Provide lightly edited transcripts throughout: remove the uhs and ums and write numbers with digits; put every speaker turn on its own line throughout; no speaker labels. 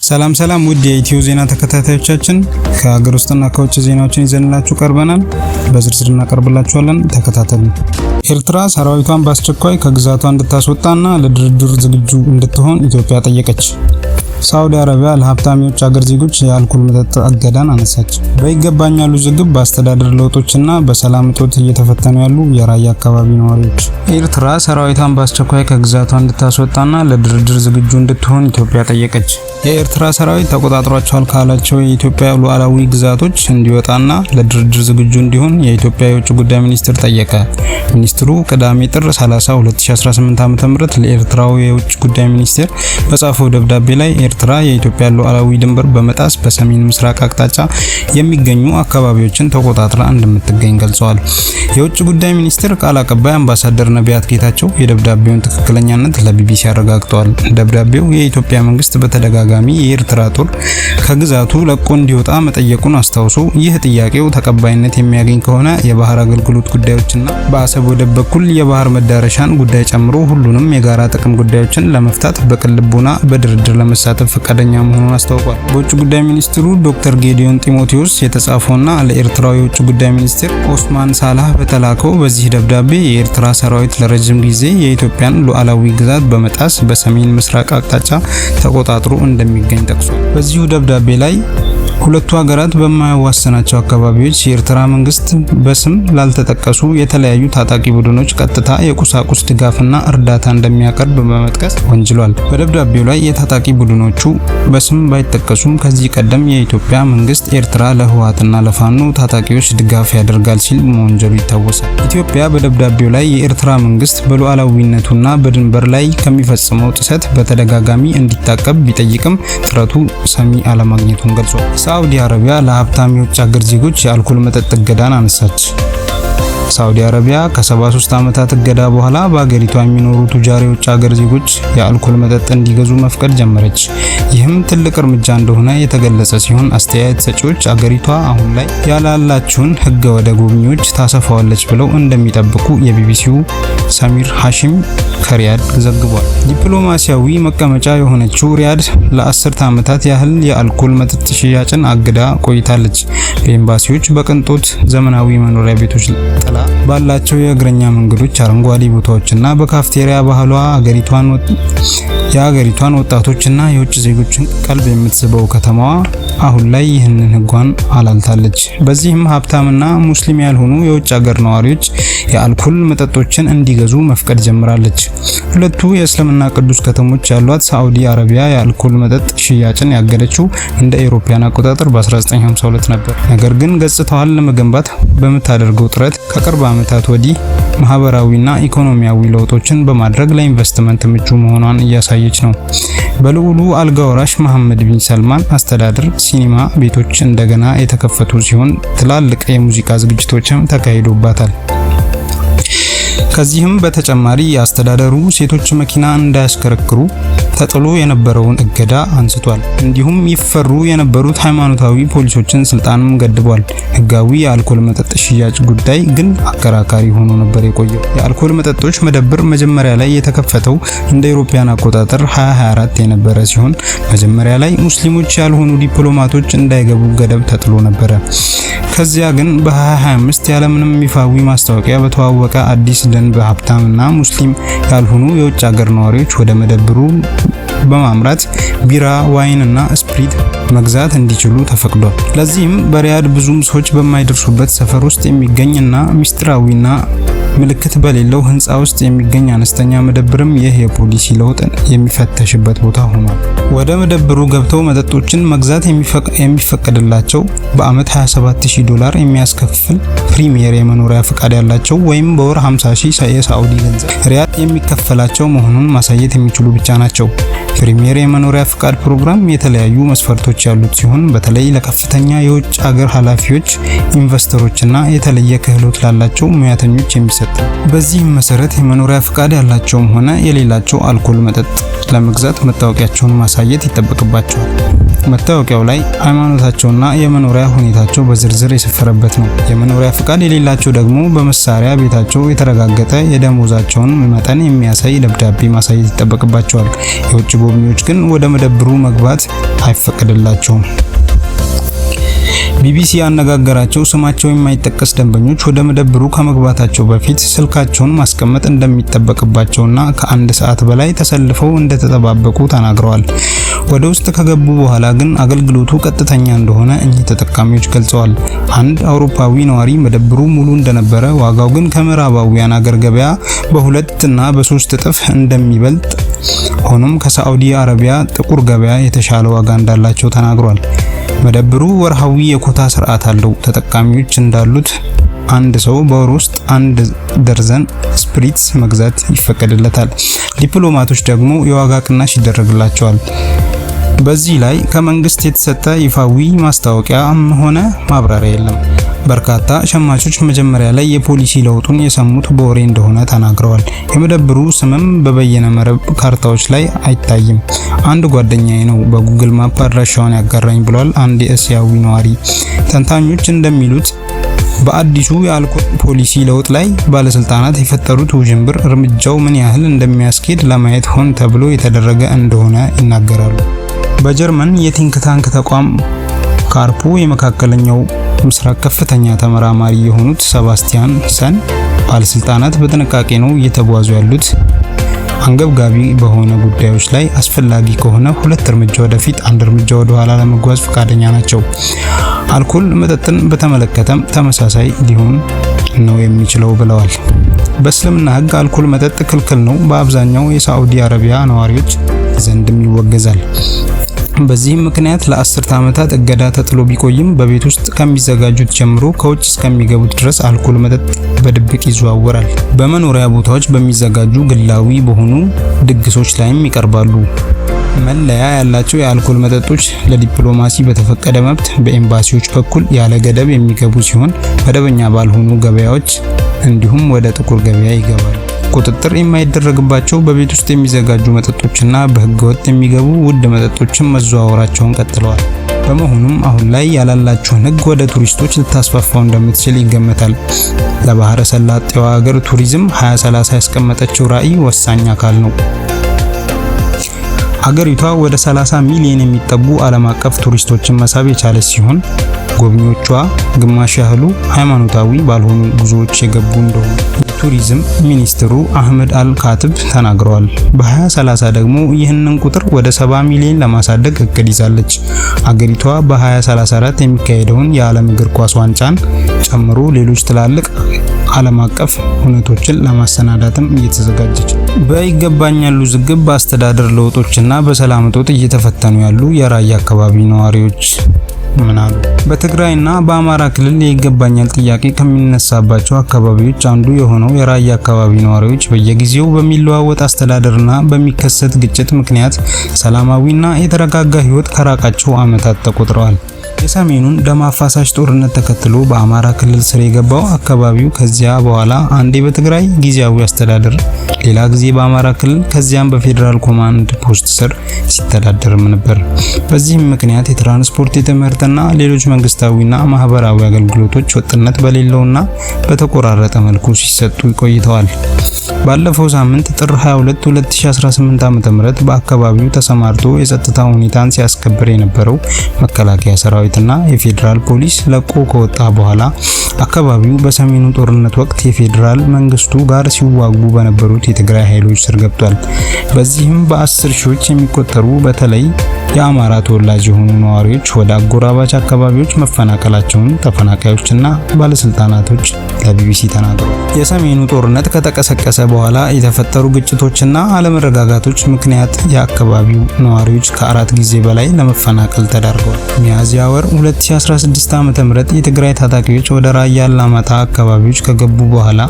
ሰላም ሰላም ውድ የኢትዮ ዜና ተከታታዮቻችን፣ ከሀገር ውስጥና ከውጭ ዜናዎችን ይዘንላችሁ ቀርበናል። በዝርዝር እናቀርብላችኋለን። ተከታተሉ። ኤርትራ ሰራዊቷን በአስቸኳይ ከግዛቷ እንድታስወጣና ለድርድር ዝግጁ እንድትሆን ኢትዮጵያ ጠየቀች። ሳዑዲ አረቢያ ለሀብታም የውጭ ሀገር ዜጎች የአልኮል መጠጥ እገዳን አነሳች። በይገባኛል ውዝግብ፣ በአስተዳደር ለውጦችና በሰላም እጦት እየተፈተኑ ያሉ የራያ አካባቢ ነዋሪዎች። ኤርትራ ሰራዊቷን በአስቸኳይ ከግዛቷ እንድታስወጣና ለድርድር ዝግጁ እንድትሆን ኢትዮጵያ ጠየቀች። የኤርትራ ሰራዊት ተቆጣጥሯቸዋል ካላቸው የኢትዮጵያ ሉዓላዊ ግዛቶች እንዲወጣና ለድርድር ዝግጁ እንዲሆን የኢትዮጵያ የውጭ ጉዳይ ሚኒስትር ጠየቀ። ሚኒስትሩ ቅዳሜ ጥር 30 2018 ዓ.ም ለኤርትራው የውጭ ጉዳይ ሚኒስቴር በጻፈው ደብዳቤ ላይ ኤርትራ የኢትዮጵያ ሉዓላዊ ድንበር በመጣስ በሰሜን ምስራቅ አቅጣጫ የሚገኙ አካባቢዎችን ተቆጣጥራ እንደምትገኝ ገልጸዋል። የውጭ ጉዳይ ሚኒስትር ቃል አቀባይ አምባሳደር ነቢያት ጌታቸው የደብዳቤውን ትክክለኛነት ለቢቢሲ አረጋግጠዋል። ደብዳቤው የኢትዮጵያ መንግስት በተደጋጋሚ የኤርትራ ጦር ከግዛቱ ለቆ እንዲወጣ መጠየቁን አስታውሶ፣ ይህ ጥያቄው ተቀባይነት የሚያገኝ ከሆነ የባህር አገልግሎት ጉዳዮችና በአሰብ ወደብ በኩል የባህር መዳረሻን ጉዳይ ጨምሮ ሁሉንም የጋራ ጥቅም ጉዳዮችን ለመፍታት በቅን ልቦና በድርድር ለመሳተፍ ፈቃደኛ መሆኑን አስታውቋል። በውጭ ጉዳይ ሚኒስትሩ ዶክተር ጌዲዮን ጢሞቴዎስ የተጻፈውና ለኤርትራው የውጭ ጉዳይ ሚኒስትር ኦስማን ሳላህ በተላከው በዚህ ደብዳቤ የኤርትራ ሰራዊት ለረጅም ጊዜ የኢትዮጵያን ሉዓላዊ ግዛት በመጣስ በሰሜን ምስራቅ አቅጣጫ ተቆጣጥሮ እንደሚገኝ ጠቅሷል። በዚሁ ደብዳቤ ላይ ሁለቱ ሀገራት በማያዋስናቸው አካባቢዎች የኤርትራ መንግስት በስም ላልተጠቀሱ የተለያዩ ታጣቂ ቡድኖች ቀጥታ የቁሳቁስ ድጋፍና እርዳታ እንደሚያቀርብ በመጥቀስ ወንጅሏል። በደብዳቤው ላይ የታጣቂ ቡድኖቹ በስም ባይጠቀሱም ከዚህ ቀደም የኢትዮጵያ መንግስት ኤርትራ ለህወሓትና ለፋኖ ታጣቂዎች ድጋፍ ያደርጋል ሲል መወንጀሉ ይታወሳል። ኢትዮጵያ በደብዳቤው ላይ የኤርትራ መንግስት በሉዓላዊነቱና በድንበር ላይ ከሚፈጽመው ጥሰት በተደጋጋሚ እንዲታቀብ ቢጠይቅም ጥረቱ ሰሚ አለማግኘቱን ገልጿል። ሳዑዲ አረቢያ ለሀብታም የውጭ ሀገር ዜጎች የአልኮል መጠጥ እገዳን አነሳች። ሳዑዲ አረቢያ ከ73 ዓመታት እገዳ በኋላ በአገሪቷ የሚኖሩ ቱጃር የውጭ ሀገር ዜጎች የአልኮል መጠጥ እንዲገዙ መፍቀድ ጀመረች። ይህም ትልቅ እርምጃ እንደሆነ የተገለጸ ሲሆን፣ አስተያየት ሰጪዎች አገሪቷ አሁን ላይ ያላላችውን ሕገ ወደ ጎብኚዎች ታሰፋዋለች ብለው እንደሚጠብቁ የቢቢሲው ሰሚር ሐሺም ከሪያድ ዘግቧል። ዲፕሎማሲያዊ መቀመጫ የሆነችው ሪያድ ለአስርተ ዓመታት ያህል የአልኮል መጠጥ ሽያጭን አግዳ ቆይታለች። በኤምባሲዎች፣ በቅንጦት ዘመናዊ መኖሪያ ቤቶች፣ ጥላ ባላቸው የእግረኛ መንገዶች፣ አረንጓዴ ቦታዎችና በካፍቴሪያ ባህሏ የአገሪቷን ወጣቶችና የውጭ ዜጎችን ቀልብ የምትስበው ከተማዋ አሁን ላይ ይህንን ሕጓን አላልታለች። በዚህም ሀብታምና ሙስሊም ያልሆኑ የውጭ ሀገር ነዋሪዎች የአልኮል መጠጦችን እንዲገዙ መፍቀድ ጀምራለች። ሁለቱ የእስልምና ቅዱስ ከተሞች ያሏት ሳዑዲ አረቢያ የአልኮል መጠጥ ሽያጭን ያገደችው እንደ አውሮፓውያን አቆጣጠር በ1952 ነበር። ነገር ግን ገጽታዋን ለመገንባት በምታደርገው ጥረት ከቅርብ ዓመታት ወዲህ ማህበራዊና ኢኮኖሚያዊ ለውጦችን በማድረግ ለኢንቨስትመንት ምቹ መሆኗን እያሳየች ነው። በልዑሉ አልጋ ወራሽ መሐመድ ቢን ሰልማን አስተዳደር ሲኒማ ቤቶች እንደገና የተከፈቱ ሲሆን፣ ትላልቅ የሙዚቃ ዝግጅቶችም ተካሂዶባታል። ከዚህም በተጨማሪ የአስተዳደሩ ሴቶች መኪና እንዳያሽከረክሩ ተጥሎ የነበረውን እገዳ አንስቷል። እንዲሁም ይፈሩ የነበሩት ሃይማኖታዊ ፖሊሶችን ስልጣንም ገድቧል። ህጋዊ የአልኮል መጠጥ ሽያጭ ጉዳይ ግን አከራካሪ ሆኖ ነበር የቆየው። የአልኮል መጠጦች መደብር መጀመሪያ ላይ የተከፈተው እንደ አውሮፓውያን አቆጣጠር 2024 የነበረ ሲሆን፣ መጀመሪያ ላይ ሙስሊሞች ያልሆኑ ዲፕሎማቶች እንዳይገቡ ገደብ ተጥሎ ነበረ። ከዚያ ግን በ2025 ያለምንም ይፋዊ ማስታወቂያ በተዋወቀ አዲስ ደንብ ሀብታምና ሙስሊም ያልሆኑ የውጭ ሀገር ነዋሪዎች ወደ መደብሩ በማምራት ቢራ፣ wine እና spirit መግዛት እንዲችሉ ተፈቅዷል። ለዚህም በሪያድ ብዙም ሰዎች በማይደርሱበት ሰፈር ውስጥ የሚገኝ እና ሚስጥራዊና ምልክት በሌለው ህንፃ ውስጥ የሚገኝ አነስተኛ መደብርም ይህ የፖሊሲ ለውጥ የሚፈተሽበት ቦታ ሆኗል። ወደ መደብሩ ገብተው መጠጦችን መግዛት የሚፈቀድላቸው በአመት 27000 ዶላር የሚያስከፍል ፕሪሚየር የመኖሪያ ፈቃድ ያላቸው ወይም በወር 50,000 የሳዑዲ ገንዘብ ሪያል የሚከፈላቸው መሆኑን ማሳየት የሚችሉ ብቻ ናቸው። ፕሪሚየር የመኖሪያ ፍቃድ ፕሮግራም የተለያዩ መስፈርቶች ያሉት ሲሆን፣ በተለይ ለከፍተኛ የውጭ አገር ኃላፊዎች፣ ኢንቨስተሮችና የተለየ ክህሎት ላላቸው ሙያተኞች የሚሰጥ ነው። በዚህም መሰረት የመኖሪያ ፍቃድ ያላቸውም ሆነ የሌላቸው አልኮል መጠጥ ለመግዛት መታወቂያቸውን ማሳየት ይጠበቅባቸዋል። መታወቂያው ላይ ሃይማኖታቸውና የመኖሪያ ሁኔታቸው በዝርዝር የሰፈረበት ነው። የመኖሪያ ፍቃድ የሌላቸው ደግሞ በመስሪያ ቤታቸው የተረጋገጠ የደሞዛቸውን መጠን የሚያሳይ ደብዳቤ ማሳየት ይጠበቅባቸዋል። የውጭ ጎብኚዎች ግን ወደ መደብሩ መግባት አይፈቀድላቸውም። ቢቢሲ ያነጋገራቸው ስማቸው የማይጠቀስ ደንበኞች ወደ መደብሩ ከመግባታቸው በፊት ስልካቸውን ማስቀመጥ እንደሚጠበቅባቸውና ከአንድ ሰዓት በላይ ተሰልፈው እንደተጠባበቁ ተናግረዋል። ወደ ውስጥ ከገቡ በኋላ ግን አገልግሎቱ ቀጥተኛ እንደሆነ እኚህ ተጠቃሚዎች ገልጸዋል። አንድ አውሮፓዊ ነዋሪ መደብሩ ሙሉ እንደነበረ፣ ዋጋው ግን ከምዕራባውያን አገር ገበያ በሁለት እና በሶስት እጥፍ እንደሚበልጥ፣ ሆኖም ከሳዑዲ አረቢያ ጥቁር ገበያ የተሻለ ዋጋ እንዳላቸው ተናግሯል። መደብሩ ወርሃዊ የኮታ ስርዓት አለው። ተጠቃሚዎች እንዳሉት አንድ ሰው በወር ውስጥ አንድ ደርዘን spritz መግዛት ይፈቀድለታል። ዲፕሎማቶች ደግሞ የዋጋ ቅናሽ ይደረግላቸዋል። በዚህ ላይ ከመንግስት የተሰጠ ይፋዊ ማስታወቂያም ሆነ ማብራሪያ የለም። በርካታ ሸማቾች መጀመሪያ ላይ የፖሊሲ ለውጡን የሰሙት በወሬ እንደሆነ ተናግረዋል። የመደብሩ ስምም በበይነ መረብ ካርታዎች ላይ አይታይም። አንድ ጓደኛዬ ነው በ Google Map አድራሻውን ያጋራኝ ብሏል አንድ የእስያዊ ነዋሪ። ተንታኞች እንደሚሉት በአዲሱ የአልኮል ፖሊሲ ለውጥ ላይ ባለስልጣናት የፈጠሩት ውዥንብር እርምጃው ምን ያህል እንደሚያስኬድ ለማየት ሆን ተብሎ የተደረገ እንደሆነ ይናገራሉ። በጀርመን የ think tank ተቋም ካርፖ የመካከለኛው ምስራቅ ከፍተኛ ተመራማሪ የሆኑት ሰባስቲያን ሰን ባለስልጣናት በጥንቃቄ ነው እየተጓዙ ያሉት፣ አንገብጋቢ በሆነ ጉዳዮች ላይ አስፈላጊ ከሆነ ሁለት እርምጃ ወደፊት አንድ እርምጃ ወደ ኋላ ለመጓዝ ፈቃደኛ ናቸው። አልኮል መጠጥን በተመለከተም ተመሳሳይ ሊሆን ነው የሚችለው ብለዋል። በእስልምና ሕግ አልኮል መጠጥ ክልክል ነው። በአብዛኛው የሳዑዲ አረቢያ ነዋሪዎች ዘንድም ይወገዛል። በዚህም ምክንያት ለአስርተ ዓመታት እገዳ ተጥሎ ቢቆይም በቤት ውስጥ ከሚዘጋጁት ጀምሮ ከውጭ እስከሚገቡት ድረስ አልኮል መጠጥ በድብቅ ይዘዋወራል። በመኖሪያ ቦታዎች በሚዘጋጁ ግላዊ በሆኑ ድግሶች ላይም ይቀርባሉ። መለያ ያላቸው የአልኮል መጠጦች ለዲፕሎማሲ በተፈቀደ መብት በኤምባሲዎች በኩል ያለ ገደብ የሚገቡ ሲሆን መደበኛ ባልሆኑ ገበያዎች እንዲሁም ወደ ጥቁር ገበያ ይገባሉ። ቁጥጥር የማይደረግባቸው በቤት ውስጥ የሚዘጋጁ መጠጦችና በህገወጥ የሚገቡ ውድ መጠጦችን መዘዋወራቸውን ቀጥለዋል። በመሆኑም አሁን ላይ ያላላችሁን ህግ ወደ ቱሪስቶች ልታስፋፋው እንደምትችል ይገመታል። ለባህረ ሰላጤዋ ሀገር ቱሪዝም 2030 ያስቀመጠችው ራዕይ ወሳኝ አካል ነው። ሀገሪቷ ወደ 30 ሚሊዮን የሚጠጉ ዓለም አቀፍ ቱሪስቶችን መሳብ የቻለች ሲሆን ጎብኚዎቿ ግማሽ ያህሉ ሃይማኖታዊ ባልሆኑ ጉዞዎች የገቡ እንደሆኑ የቱሪዝም ሚኒስትሩ አህመድ አል ካትብ ተናግረዋል። በ2030 ደግሞ ይህንን ቁጥር ወደ 70 ሚሊዮን ለማሳደግ እቅድ ይዛለች። አገሪቷ በ2034 የሚካሄደውን የዓለም እግር ኳስ ዋንጫን ጨምሮ ሌሎች ትላልቅ ዓለም አቀፍ ሁነቶችን ለማሰናዳትም እየተዘጋጀች ነው። በይገባኛል ውዝግብ፣ በአስተዳደር ለውጦችና በሰላም እጦት እየተፈተኑ ያሉ የራያ አካባቢ ነዋሪዎች ምን አሉ? በትግራይና በአማራ ክልል የይገባኛል ጥያቄ ከሚነሳባቸው አካባቢዎች አንዱ የሆነው የራያ አካባቢ ነዋሪዎች በየጊዜው በሚለዋወጥ አስተዳደርና በሚከሰት ግጭት ምክንያት ሰላማዊና የተረጋጋ ሕይወት ከራቃቸው ዓመታት ተቆጥረዋል። የሰሜኑን ደም አፋሳሽ ጦርነት ተከትሎ በአማራ ክልል ስር የገባው አካባቢው ከዚያ በኋላ አንዴ በትግራይ ጊዜያዊ አስተዳደር፣ ሌላ ጊዜ በአማራ ክልል፣ ከዚያም በፌዴራል ኮማንድ ፖስት ስር ሲተዳደርም ነበር። በዚህም ምክንያት የትራንስፖርት፣ የትምህርትና ሌሎች መንግስታዊና ማህበራዊ አገልግሎቶች ወጥነት በሌለውና በተቆራረጠ መልኩ ሲሰጡ ቆይተዋል። ባለፈው ሳምንት ጥር 22 2018 ዓ.ም በአካባቢው ተሰማርቶ የጸጥታ ሁኔታን ሲያስከብር የነበረው መከላከያ ሰራዊትና የፌዴራል ፖሊስ ለቆ ከወጣ በኋላ አካባቢው በሰሜኑ ጦርነት ወቅት የፌዴራል መንግስቱ ጋር ሲዋጉ በነበሩት የትግራይ ኃይሎች ስር ገብቷል። በዚህም በአስር ሺዎች የሚቆጠሩ በተለይ የአማራ ተወላጅ የሆኑ ነዋሪዎች ወደ አጎራባች አካባቢዎች መፈናቀላቸውን ተፈናቃዮችና ባለስልጣናቶች ለቢቢሲ ተናግረዋል። የሰሜኑ ጦርነት ከተቀሰቀሰ በኋላ የተፈጠሩ ግጭቶችና አለመረጋጋቶች ምክንያት የአካባቢው ነዋሪዎች ከአራት ጊዜ በላይ ለመፈናቀል ተዳርገዋል። ሚያዝያ ወር 2016 ዓ.ም የትግራይ ታጣቂዎች ወደ ራያ አላማጣ አካባቢዎች ከገቡ በኋላ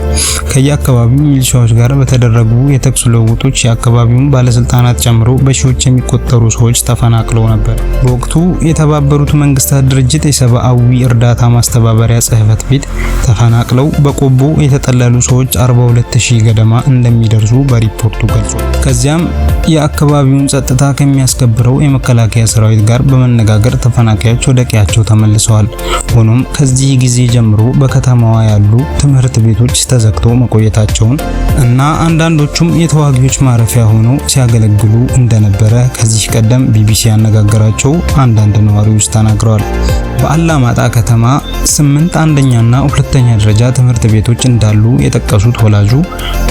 ከየአካባቢው ሚሊሻዎች ጋር በተደረጉ የተኩስ ልውውጦች የአካባቢውን ባለስልጣናት ጨምሮ በሺዎች የሚቆጠሩ ሰዎች ተፈናቅለው ነበር። በወቅቱ የተባበሩት መንግስታት ድርጅት የሰብአዊ እርዳታ ማስተባበሪያ ጽሕፈት ቤት ተፈናቅለው በቆቦ የተጠለሉ ሰዎች 42000 ገደማ እንደሚደርሱ በሪፖርቱ ገልጿል። ከዚያም የአካባቢውን ጸጥታ ከሚያስከብረው የመከላከያ ሰራዊት ጋር በመነጋገር ተፈናቃዮች ወደ ቀያቸው ተመልሰዋል። ሆኖም ከዚህ ጊዜ ጀምሮ በከተማዋ ያሉ ትምህርት ቤቶች ተዘግተው መቆየታቸውን እና አንዳንዶቹም የተዋጊዎች ማረፊያ ሆነው ሲያገለግሉ እንደነበረ ከዚህ ቀደም ቢቢሲ ያነጋገራቸው አንዳንድ ነዋሪዎች ተናግረዋል። በአላማጣ ከተማ 8 አንደኛና ሁለተኛ ደረጃ ትምህርት ቤቶች እንዳሉ የጠቀሱት ወላጁ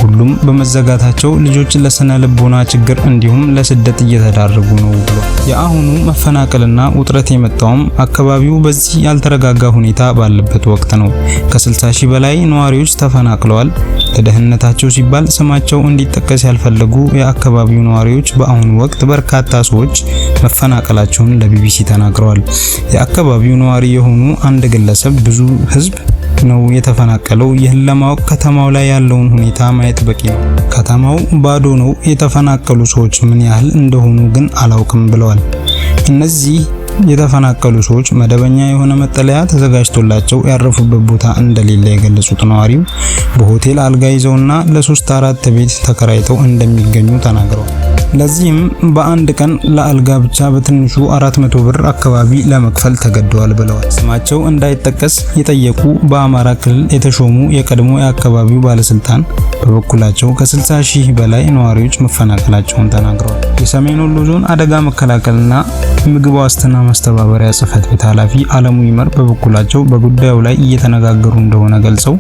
ሁሉም በመዘጋታቸው ልጆች ለስነ ልቦና ችግር እንዲሁም ለስደት እየተዳረጉ ነው ብሏል። የአሁኑ መፈናቀልና ውጥረት የመጣውም አካባቢው በዚህ ያልተረጋጋ ሁኔታ ባለበት ወቅት ነው። ከ60 ሺህ በላይ ነዋሪዎች ተፈናቅለዋል። ለደህንነታቸው ሲባል ስማቸው እንዲጠቀስ ያልፈለጉ የአካባቢው ነዋሪዎች በአሁኑ ወቅት በርካታ ሰዎች መፈናቀላቸውን ለቢቢሲ ተናግረዋል። የአካባቢው ነዋሪ የሆኑ አንድ ግለሰብ ብዙ ሕዝብ ነው የተፈናቀለው። ይህን ለማወቅ ከተማው ላይ ያለውን ሁኔታ ማየት በቂ ነው። ከተማው ባዶ ነው። የተፈናቀሉ ሰዎች ምን ያህል እንደሆኑ ግን አላውቅም ብለዋል። እነዚህ የተፈናቀሉ ሰዎች መደበኛ የሆነ መጠለያ ተዘጋጅቶላቸው ያረፉበት ቦታ እንደሌለ የገለጹት ነዋሪው በሆቴል አልጋ ይዘውና ለሶስት አራት ቤት ተከራይተው እንደሚገኙ ተናግረዋል። ለዚህም በአንድ ቀን ለአልጋ ብቻ በትንሹ 400 ብር አካባቢ ለመክፈል ተገደዋል ብለዋል። ስማቸው እንዳይጠቀስ የጠየቁ በአማራ ክልል የተሾሙ የቀድሞ የአካባቢው ባለስልጣን በበኩላቸው ከ60 ሺህ በላይ ነዋሪዎች መፈናቀላቸውን ተናግረዋል። የሰሜን ወሎ ዞን አደጋ መከላከልና ምግብ ዋስትና ማስተባበሪያ ጽሕፈት ቤት ኃላፊ አለሙ ይመር በበኩላቸው በጉዳዩ ላይ እየተነጋገሩ እንደሆነ ገልጸው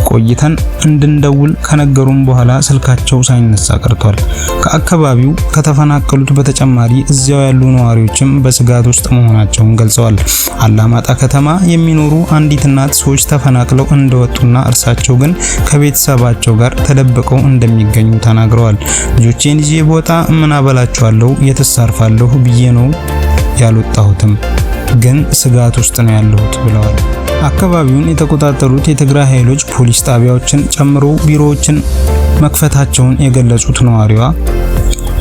ቆይተን እንድንደውል ከነገሩም በኋላ ስልካቸው ሳይነሳ ቀርቷል። ከአካባቢው ከተፈናቀሉት በተጨማሪ እዚያው ያሉ ነዋሪዎችም በስጋት ውስጥ መሆናቸውን ገልጸዋል። አላማጣ ከተማ የሚኖሩ አንዲት እናት ሰዎች ተፈናቅለው እንደወጡና እርሳቸው ግን ከቤተሰባቸው ጋር ተደብቀው እንደሚገኙ ተናግረዋል። ልጆቼን ይዤ ቦታ ምን አበላቸዋለሁ፣ የትስ አርፋለሁ ብዬ ነው ያልወጣሁትም፣ ግን ስጋት ውስጥ ነው ያለሁት ብለዋል። አካባቢውን የተቆጣጠሩት የትግራይ ኃይሎች ፖሊስ ጣቢያዎችን ጨምሮ ቢሮዎችን መክፈታቸውን የገለጹት ነዋሪዋ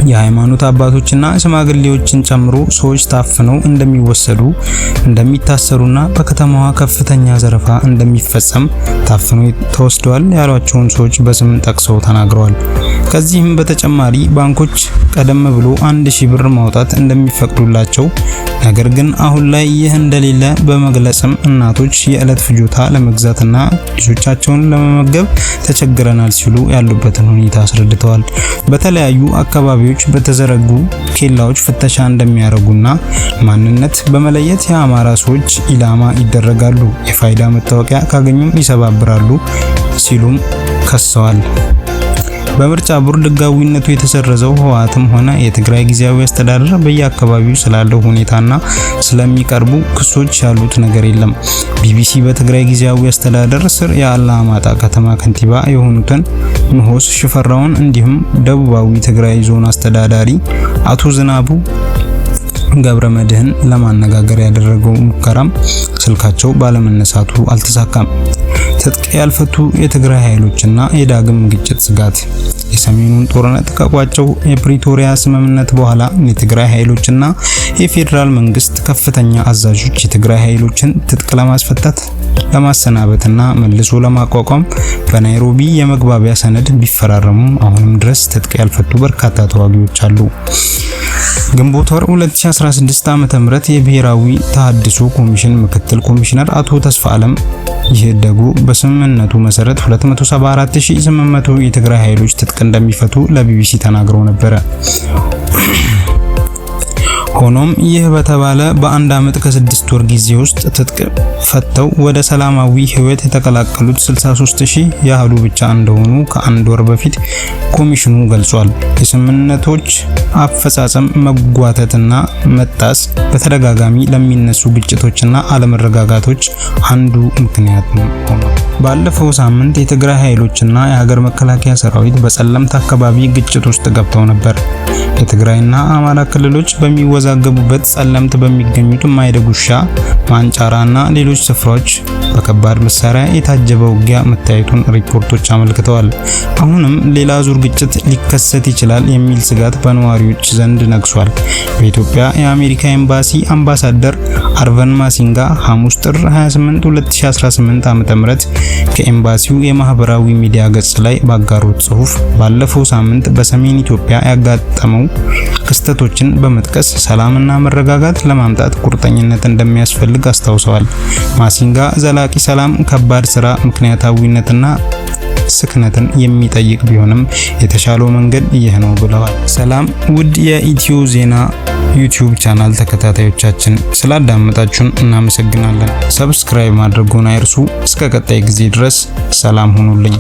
የሃይማኖት አባቶችና ሽማግሌዎችን ጨምሮ ሰዎች ታፍነው እንደሚወሰዱ፣ እንደሚታሰሩና በከተማዋ ከፍተኛ ዘረፋ እንደሚፈጸም ታፍነው ተወስደዋል ያሏቸውን ሰዎች በስም ጠቅሰው ተናግረዋል። ከዚህም በተጨማሪ ባንኮች ቀደም ብሎ 1000 ብር ማውጣት እንደሚፈቅዱላቸው፣ ነገር ግን አሁን ላይ ይህ እንደሌለ በመግለጽም እናቶች የዕለት ፍጆታ ለመግዛትና ልጆቻቸውን ለመመገብ ተቸግረናል ሲሉ ያሉበትን ሁኔታ አስረድተዋል። በተለያዩ አካባቢዎች በተዘረጉ ኬላዎች ፍተሻ እንደሚያደርጉና ማንነት በመለየት የአማራ ሰዎች ኢላማ ይደረጋሉ፣ የፋይዳ መታወቂያ ካገኙም ይሰባብራሉ ሲሉም ከሰዋል። በምርጫ ቦርድ ሕጋዊነቱ የተሰረዘው ህወሓትም ሆነ የትግራይ ጊዜያዊ አስተዳደር በየአካባቢው ስላለው ሁኔታና ስለሚቀርቡ ክሶች ያሉት ነገር የለም። ቢቢሲ በትግራይ ጊዜያዊ አስተዳደር ስር የአላማጣ ከተማ ከንቲባ የሆኑትን ንሆስ ሽፈራውን እንዲሁም ደቡባዊ ትግራይ ዞን አስተዳዳሪ አቶ ዝናቡ ገብረ መድህን ለማነጋገር ያደረገው ሙከራም ስልካቸው ባለመነሳቱ አልተሳካም። ትጥቅ ያልፈቱ የትግራይ ኃይሎችና የዳግም ግጭት ስጋት። የሰሜኑን ጦርነት ከቋጨው የፕሪቶሪያ ስምምነት በኋላ የትግራይ ኃይሎችና የፌዴራል መንግስት ከፍተኛ አዛዦች የትግራይ ኃይሎችን ትጥቅ ለማስፈታት፣ ለማሰናበትና መልሶ ለማቋቋም በናይሮቢ የመግባቢያ ሰነድ ቢፈራረሙም አሁንም ድረስ ትጥቅ ያልፈቱ በርካታ ተዋጊዎች አሉ። ግንቦት ወር 2016 ዓ.ም የብሔራዊ ተሃድሶ ኮሚሽን ምክትል ኮሚሽነር አቶ ተስፋ አለም ይህደጉ በስምምነቱ መሰረት 274800 የትግራይ ኃይሎች ትጥቅ እንደሚፈቱ ለቢቢሲ ተናግረው ነበረ። ሆኖም ይህ በተባለ በአንድ ዓመት ከስድስት ወር ጊዜ ውስጥ ትጥቅ ፈተው ወደ ሰላማዊ ሕይወት የተቀላቀሉት 63000 ያህሉ ብቻ እንደሆኑ ከአንድ ወር በፊት ኮሚሽኑ ገልጿል። የስምምነቶች አፈጻጸም መጓተትና መጣስ በተደጋጋሚ ለሚነሱ ግጭቶችና አለመረጋጋቶች አንዱ ምክንያት ሆኗል። ባለፈው ሳምንት የትግራይ ኃይሎችና የሀገር መከላከያ ሰራዊት በጸለምት አካባቢ ግጭት ውስጥ ገብተው ነበር። የትግራይና አማራ ክልሎች በሚወዛገቡበት ጸለምት በሚገኙት ማይደጉሻ፣ ማንጫራ እና ሌሎች ስፍራዎች በከባድ መሳሪያ የታጀበ ውጊያ መታየቱን ሪፖርቶች አመልክተዋል። አሁንም ሌላ ዙር ግጭት ሊከሰት ይችላል የሚል ስጋት በነዋሪዎች ዘንድ ነግሷል። በኢትዮጵያ የአሜሪካ ኤምባሲ አምባሳደር አርቨን ማሲንጋ ሐሙስ ጥር 28 2018 ዓ.ም ከኤምባሲው የማህበራዊ ሚዲያ ገጽ ላይ ባጋሩት ጽሑፍ ባለፈው ሳምንት በሰሜን ኢትዮጵያ ያጋጠመው ክስተቶችን በመጥቀስ ሰላምና መረጋጋት ለማምጣት ቁርጠኝነት እንደሚያስፈልግ አስታውሰዋል። ማሲንጋ ዘላቂ ሰላም ከባድ ስራ፣ ምክንያታዊነትና ስክነትን የሚጠይቅ ቢሆንም የተሻለው መንገድ ይህ ነው ብለዋል። ሰላም ውድ የኢትዮ ዜና ዩቲዩብ ቻናል ተከታታዮቻችን፣ ስላዳመጣችሁን እናመሰግናለን። Subscribe ማድረጉን አይርሱ። እስከ ቀጣይ ጊዜ ድረስ ሰላም ሁኑልኝ።